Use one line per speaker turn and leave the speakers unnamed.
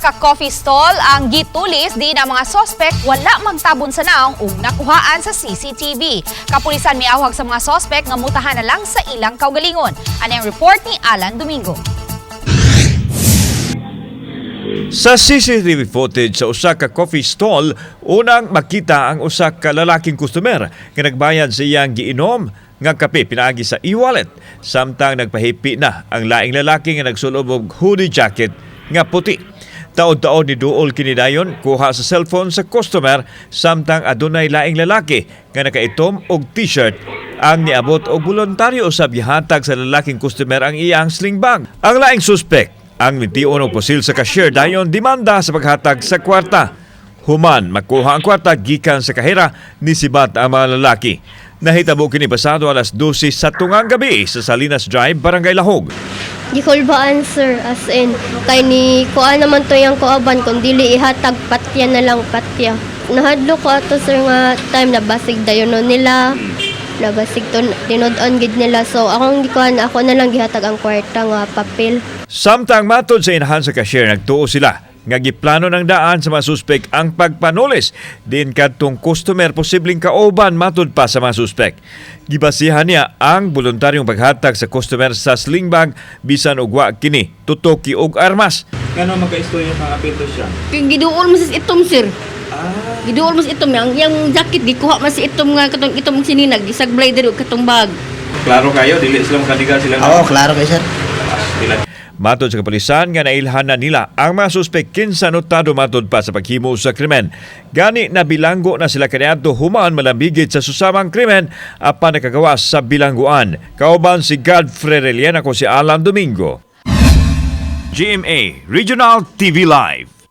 Usa ka coffee stall ang gitulis di na mga sospek wala magtabon sa naong ug nakuhaan sa CCTV. Kapulisan miawhag sa mga sospek nga mutahan na lang sa ilang kaugalingon. Ani ang report ni Alan Domingo.
Sa CCTV footage sa usa ka coffee stall, unang makita ang usa ka lalaking customer nga nagbayad sa iyang giinom nga kape pinaagi sa e-wallet, samtang nagpahipi na ang laing lalaki nga nagsulob og hoodie jacket nga puti. Taod-taod ni duol kini, dayon kuha sa cellphone sa customer, samtang adunay laing lalaki nga nakaitom og t-shirt ang niabot og voluntaryo usab gihatag sa lalaking customer ang iyang sling bag. Ang laing suspect ang nitiun og pusil sa cashier, dayon demanda sa paghatag sa kwarta. Human makuha ang kwarta gikan sa kahera, nisibat ang mga lalaki. Nahitabo kini pasado alas 12 sa tungang gabi sa Salinas Drive, Barangay Lahog.
Gikulbaan, sir, as in kay ni kuha naman to yang kuaban, kung dili ihatag, patya na lang, patya. Nahadlok ko ato, sir, nga time na basig dayon no nila, nabasig to tinud-on gid nila, so akong gikuan, ako na lang gihatag ang kwarta nga papel.
Samtang matod sa inahan sa cashier, nagtuo sila nga giplano ng daan sa mga suspek ang pagpanulis din kadtong customer, posibleng kauban matod pa sa mga suspek. Gibasihan niya ang voluntaryong paghatag sa customer sa sling bag bisan og wa kini tutoki og armas.
Ngano magka-istorya kang apito siya?
Kay giduol mo sa itom, sir. Giduol mo sa itom yang jacket, gikuha man sa itom nga katong itom sininag, gisablay diri og katong bag.
Klaro kayo, dili sila makadiga sila.
Oo, klaro kayo, sir.
Sila.
Matod sa kapulisan nga nailhan na nila ang mga suspek kinsa notado matod pa sa paghimo sa krimen. Gani nabilanggo na sila kaniadto human malambigit sa susamang krimen apan nakagawas sa bilangguan. Kauban si Godfrey Relian, ako si Alan Domingo. GMA Regional TV Live.